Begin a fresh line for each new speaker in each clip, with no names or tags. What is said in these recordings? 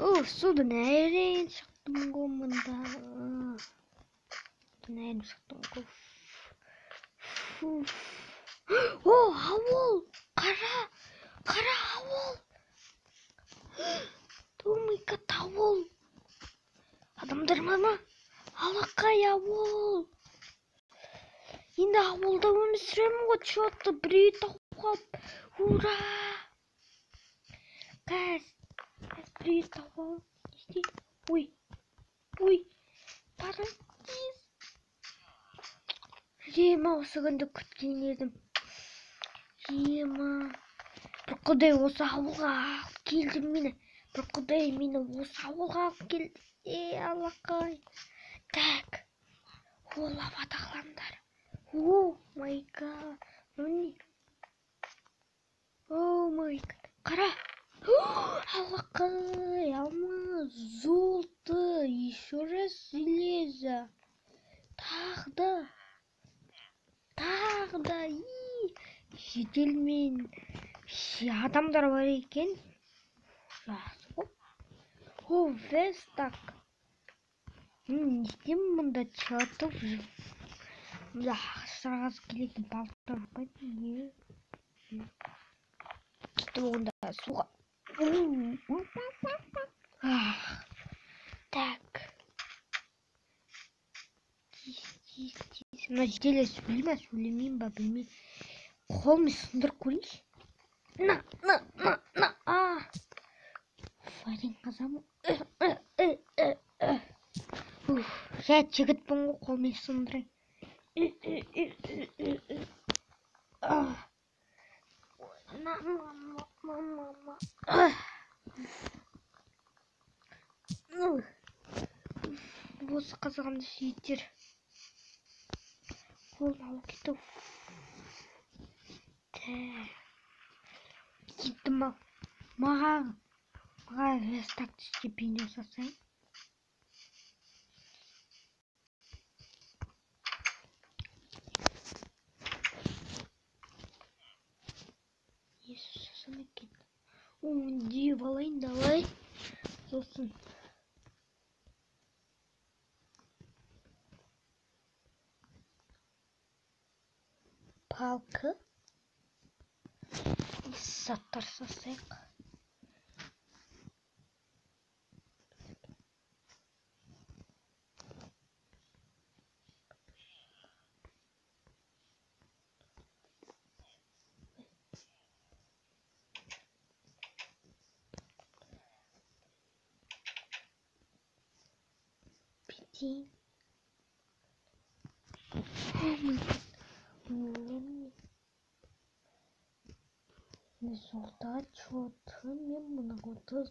Уф, судан әрең шықтым ғой мұнда. Судан әрең шықтым ғой. Фуф. О, ауыл! Қара! Қара ауыл! Oh my god, ауыл! Адамдар бар ма? Алақай ауыл! Енді ауылда өмір сүремін ғой, чё-то бір үй тауып алып. Ура! Қазір бір үй тауып алып. Не істейді? Ой! Ой! Парадиз! Ема, осы күнді күткен едім. Ема. Бір құдай осы ауылға алып келді мені. Бір құдай мені осы ауылға алып келді. Е, алақай. Так. О, лава тағландар. Oh my god. Міне. Oh my god. Қара. Алақай, алмаз, золото, еще раз железо. Тағы да. Тағы да. Жеделмен адамдар бар екен. Жақсы ғой. О, верстак. Не істеймін мұнда, чё-то. Мұнда ағаштар қазып келетін балықтар ұқпайды. Не? Кетті онда суға. Так. Тез, тез, тез. Мына жедел сөйлей ме, сөйлемеймін ба, білмеймін. Қолымды сындырып көрейінші. На, на, на, на. А. Фарин қазамын. Уф, жә жігітпін ғой, қолыммен сындырайын. На, на, на, на, на. Осы қазағымды сүйеттер. Қолын алып кетті. Кеттім ау. Маған верстак түсте бейне жасайын. Не жасасам екен? Өңдеп алайын, давай. Сосын. Палка. Заттар жасайық. Пяти. Oh my god. Золота чё-то мен мына отыз.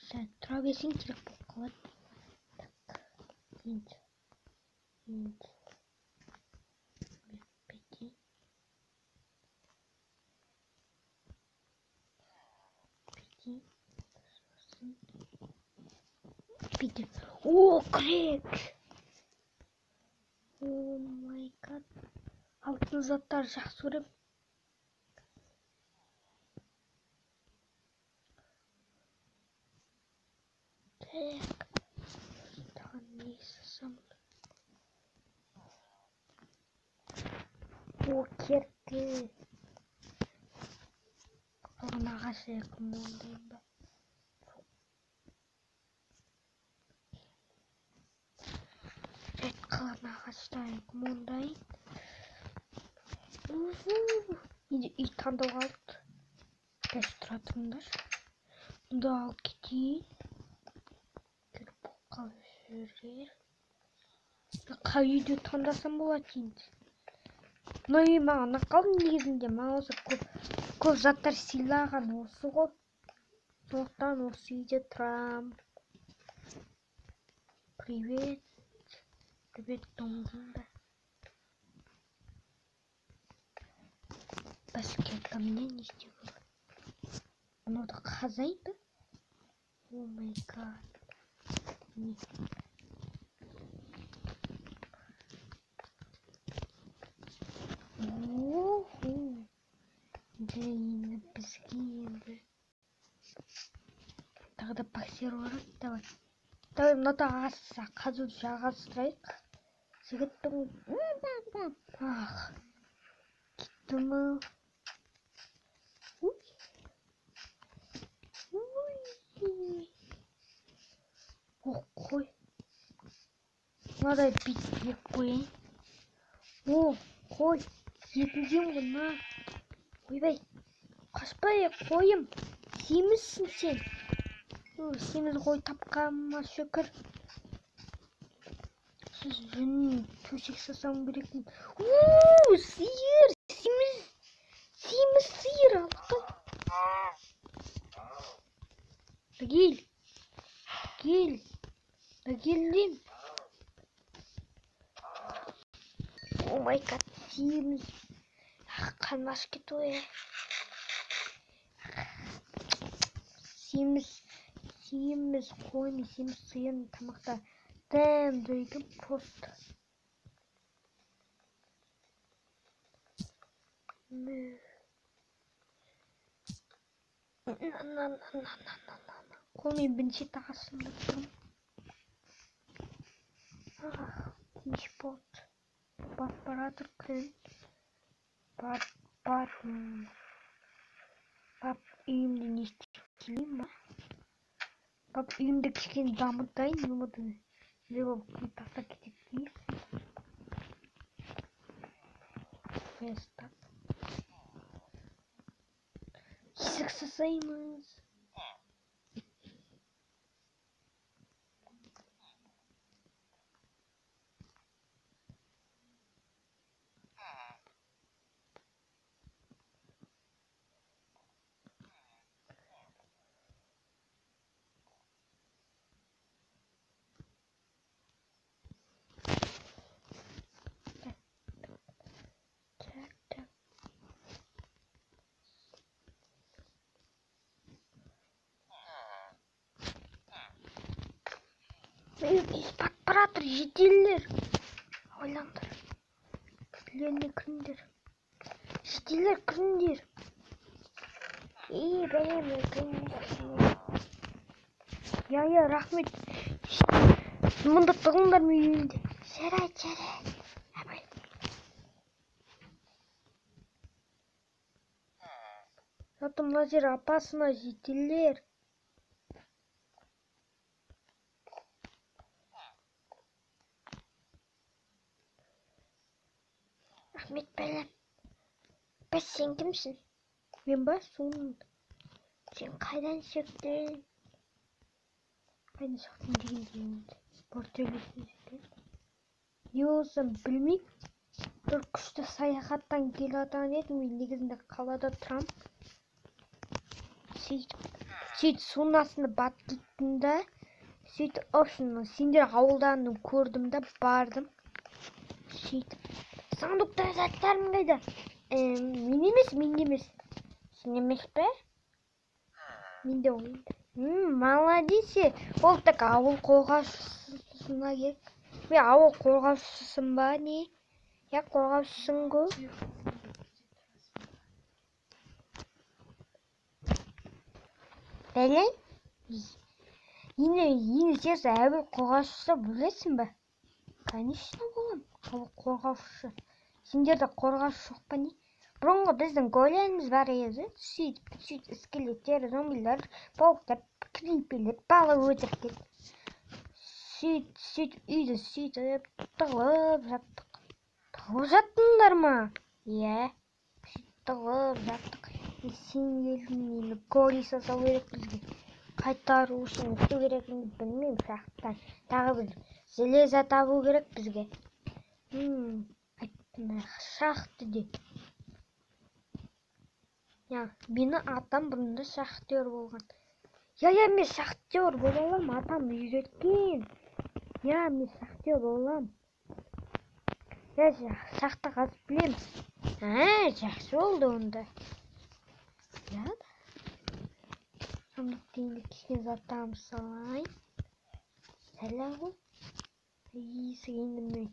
Сәл тұра берсең керек болып қалады. Так, енді, енді. Пяти. Пяти. Сосын. Пяти. О, крек! Oh my god. Алтын заттар жақсы көремін. Так, тағы не жасасам? О, керкі. Қалған ағаш ондайын ба? Жайт қалған ағаштан ондайын. Енді үй таңдау қалды. Бәс тұра тұрыңдар. Мұнда алып кетейін. Керек болып қалып жүрер. Қай үйді таңдасам болады енді? Мына үй маған ұнап қалды негізінде. Маған осы көп заттар сыйлаған осы ғой. Сондықтан осы үйде тұрам. Привет. Привет, дом деймін ба? Бәске ко мне не істеуге болады? Мынауды қазайын ба? Oh my god. Не. О, Енді бізге енді тағы да боксер барады. Давай. Давай мынада қазуды жалғастырайық. Жігіттің ах, кетті ма? Ой. Ой. О, қой. Мынадай бүйтіп беріп қояйын. О, қой. Етін жеймін ғой, на. Ойбай. Қашпай, қойым. Семізсің сен. Семіз қой тапқаныма шүкір. Сіз жүн төсек жасауым керек. У, сиыр, семіз. Семіз сиыр алып. Кел. Кел. Кел деймін. О май гад, семіз. Ах, қарным ашып кетті ғой. Семіз, семіз қой мен семіз сиырдың тамақта дәмді екен просто. Қолмен бірінші тағасымда тұрмын. Ах, кеш болды. Батып баратыр күн. Бар, бар. Бап, үйімді не істеп келейін ба? Бап, үйімді кішкене дамытайын, өмірді не болып күн тастап кетеді дейсің. Верстак. Есік жасаймыз. Батып баратыр, жителдер. Ойлаңдар. Үйлеріне кіріңдер. Жителдер, кіріңдер. Ей, бәлем, кіріңдер. Я, я, рахмет. Мұнда тығыңдар мен үйімде. Жарайды, жарайды. Абай. Зато мына жер опасно, жителдер. Рахмет, бәлем. Бәс, сен кімсің? Мен ба, суын. Сен қайдан шықтың? Қайдан шықтың дегенде енді портрейлесің екен. Не болса білмеймін. Бір күшті саяхаттан келе жатқан едім. Мен негізінде қалада тұрам. Сөйтіп судың астына батып кеттім да. Сөйтіп, в общем, сендер ауылдарыңды көрдім да бардым. Сөйтіп сандықта заттарым қайда? Мен емес, мен емес. Сен емес пе? Менде ол енді. Молодец. Ол так ауыл қорғаушысына керек. Мен ауыл қорғаушысым ба, не? Я қорғаушысың ғой. Бәлем? Енді сен ауыл қорғаушысы боласың ба? Конечно боламын. Ауыл қорғаушы. Сендерде қорғаушы жоқ па не? Бұрынғы біздің големіміз бар еді. Сөйтіп скелеттер, зомбилер, пауктар, криперлер, бала өлтіріп кетті. Сөйтіп үйді сөйтіп тығылып жаттық. Тығылып жаттыңдар ма? Иә. Сөйтіп тығылып жаттық. Сен келдің, енді голем жасау керек бізге. Қайтару үшін не істеу керек енді білмеймін шахтан. Тағы бір железо табу керек бізге. Шахты деп. Я, мені атам бұрында шахтер болған. Я, я, мен шахтер бола аламын, атам үйреткен. Я, мен шахтер бола аламын. Я, шахта қазып білемін. Ә, жақсы болды онда. Я да. Сандықты енді кішкене заттарымды салайын. Сәлә ғой. Иісі енді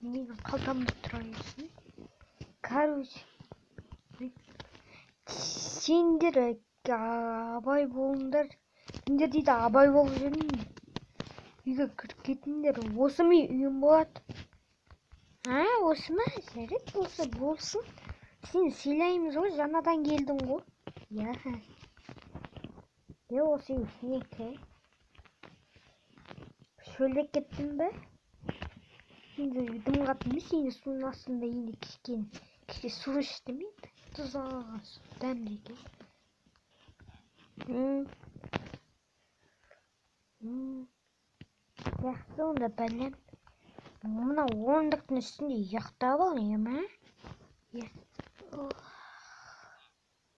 менің қалтамда тұра берсін. Короче, Сендер абай болыңдар. Сендер дейді, абай болып жүріңдер. Үйге кіріп кетіңдер. Осы ма үйім болады? А, осы ма? Жарайды, болса болсын. Сені сыйлаймыз ғой, жаңадан келдің ғой. Иә. Е, осы үй сенікі. Шөлдеп кеттің бе? Енді дым қатты емес, енді судың астында енді кішкене кішкене су іштім енді. Тұз алған су дәмді екен. М. М. Жақсы онда, бәлем. Мына орындықтың үстінде ұйықтап ал, иә ма? Иә.